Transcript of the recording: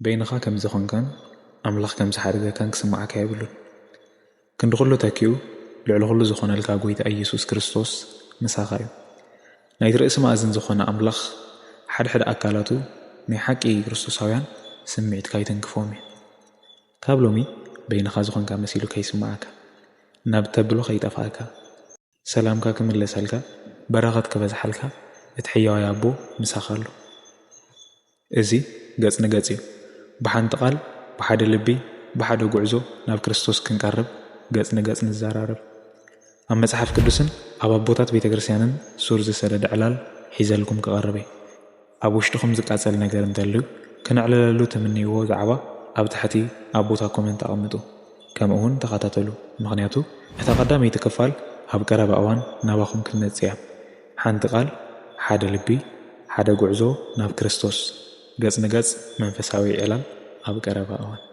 በይንኻ ከም ዝኾንካን ኣምላኽ ከም ዝሓደገካን ክስምዓካ የብሉን። ክንዲ ኩሉ ተኪኡ ልዕሊ ኩሉ ዝኾነልካ ጎይታ ኢየሱስ ክርስቶስ ምሳኻ እዩ። ናይቲ ርእሲ ማእዝን ዝኾነ ኣምላኽ ሓድሕድ ኣካላቱ ናይ ሓቂ ክርስቶሳውያን ስምዒትካ ይትንክፎም እዩ። ካብ ሎሚ በይንኻ ዝኾንካ መሲሉ ከይስምዓካ፣ ናብ ተብሎ ከይጠፍኣካ፣ ሰላምካ ክምለሰልካ፣ በረኸት ክበዝሓልካ እቲ ሕያዋይ ኣቦ ምሳኻ ኣሎ። እዚ ገጽ ንገጽ እዩ። ብሓንቲ ቃል፣ ብሓደ ልቢ፣ ብሓደ ጉዕዞ ናብ ክርስቶስ ክንቀርብ ገጽ ንገጽ ንዘራረብ። ኣብ መጽሓፍ ቅዱስን ኣብ ኣቦታት ቤተ ክርስቲያንን ሱር ዝሰደደ ዕላል ሒዘልኩም ክቐርብ እየ። ኣብ ውሽጥኹም ዝቃጸል ነገር እንተልዩ፣ ክነዕልለሉ ትምንይዎ ዛዕባ ኣብ ታሕቲ ኣብ ቦታ ኮመንት ኣቐምጡ። ከምኡ እውን ተኸታተሉ፣ ምኽንያቱ እታ ቀዳመይቲ ክፋል ኣብ ቀረባ እዋን ናባኹም ክትመጽእ እያ። ሓንቲ ቃል፣ ሓደ ልቢ፣ ሓደ ጉዕዞ ናብ ክርስቶስ። ገጽ ንገጽ መንፈሳዊ ዕላል ኣብ ቀረባ እዋን።